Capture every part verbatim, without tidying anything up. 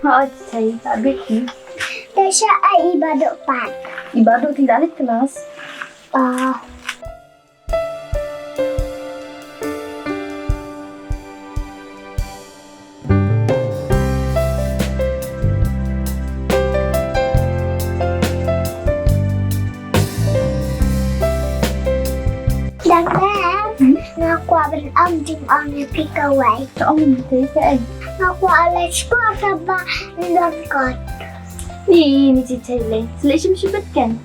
Oi, Thei, ta bit hi. Te sha ai i Baduk pat. I Baduk te i da leit klas. Ah. Dang dang, nga kwah ban ong jingong ïa phi kawei. To ong ïa phi kaei? Nga kwah leit sha skul tang ba ngam don kot. Ni, ni Thei lei. Leit shim shibit kan.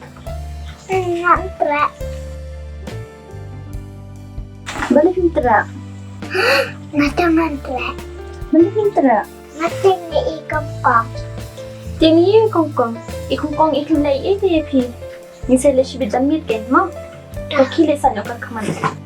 Ngan treh. Balei phim treh? Nga tang ngan treh. Balei phim treh? Nga tieng ïa i Kongkong. Tieng ïa i Kongkong. I Kongkong i kham leh ei ei ïa phi. Ngin sa leit shibit da miet kein mo. Ka khie leit san ïa ka khmat.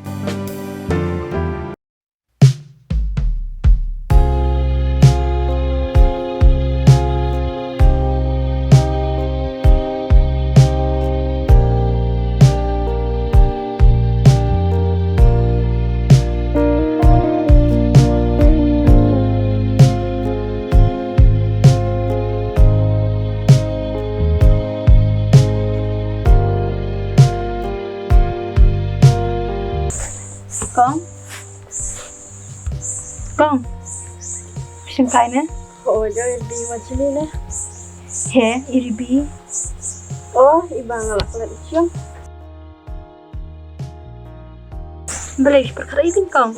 Kong. Kong. Shim kai ne? Oh, jong i Ribi ma chini ne? He, i Ribi. Oh, i ba nga lak lak i chong. Balei pyrkhat ïa phi Kong?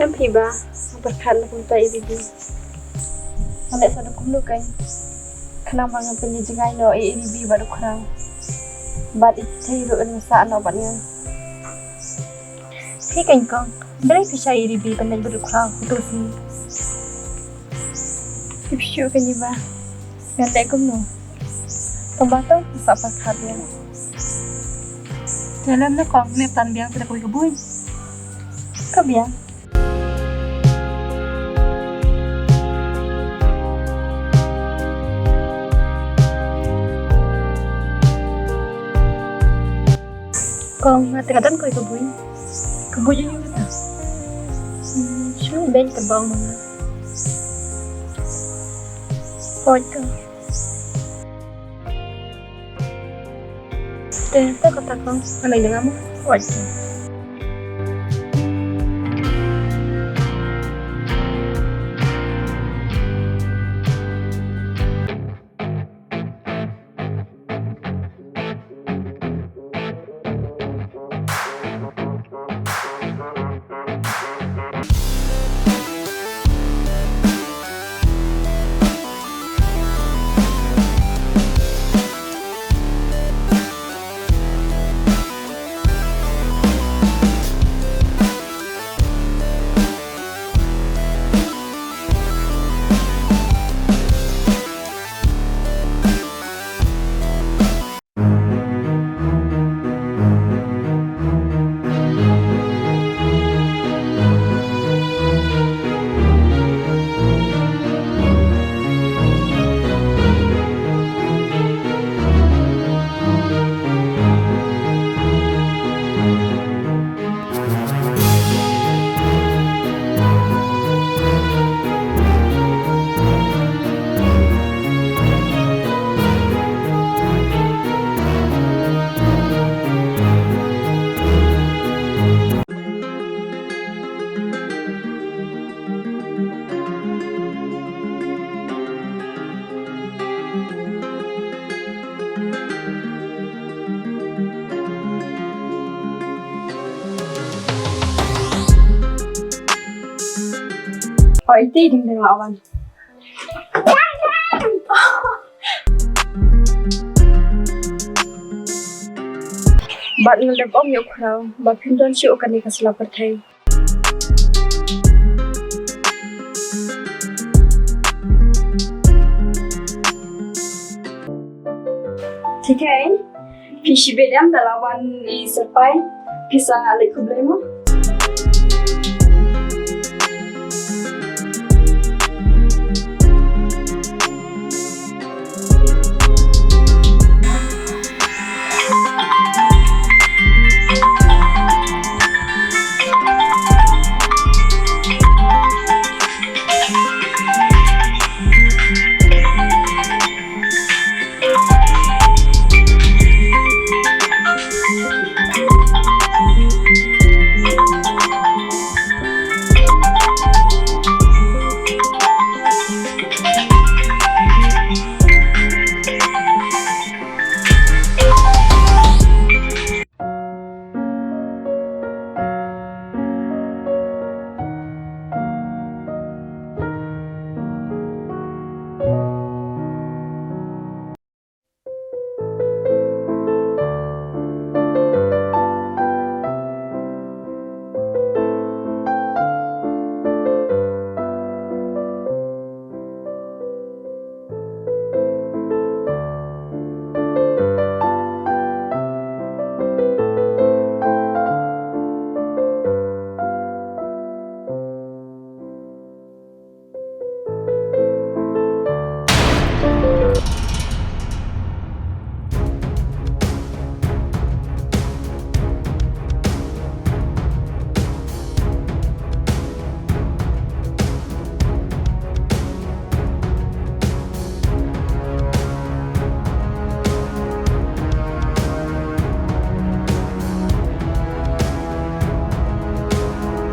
Em phi ba, nga pyrkhat na kumta i Ribi. Nga leh sa da kumno kein. Khnang ba ngan pynjngai noh ïa i Ribi bad u Khraw. Bad i Thei ruh yn sah noh bad nga. Phi kein Kong, balei phi shah ïa i Ribi ban leit bad u Khraw hato sngi? Phi shu kein i ba. Ngan leh kumno? Tang ba to sa pyrkhat ïa. Te lem na Kong, ne tan biang sa da kawei ka buiñ. Ka biang. Kong, nga teng nga don kawei ka buiñ. Ka buiñ ïa u ta. Hmm, shu beiñ ka bong ma nga. Poi ka. Te, te kata Kong, nga lei nga mo. Poi ka. Oh, iti ding ding lawan. Bad nga dep ong ïa u Khraw ba phim don shuh kane ka sla pyrthei. Thikei, phi shibit em da la wan i Syrpai, phi sa leit khublei mo?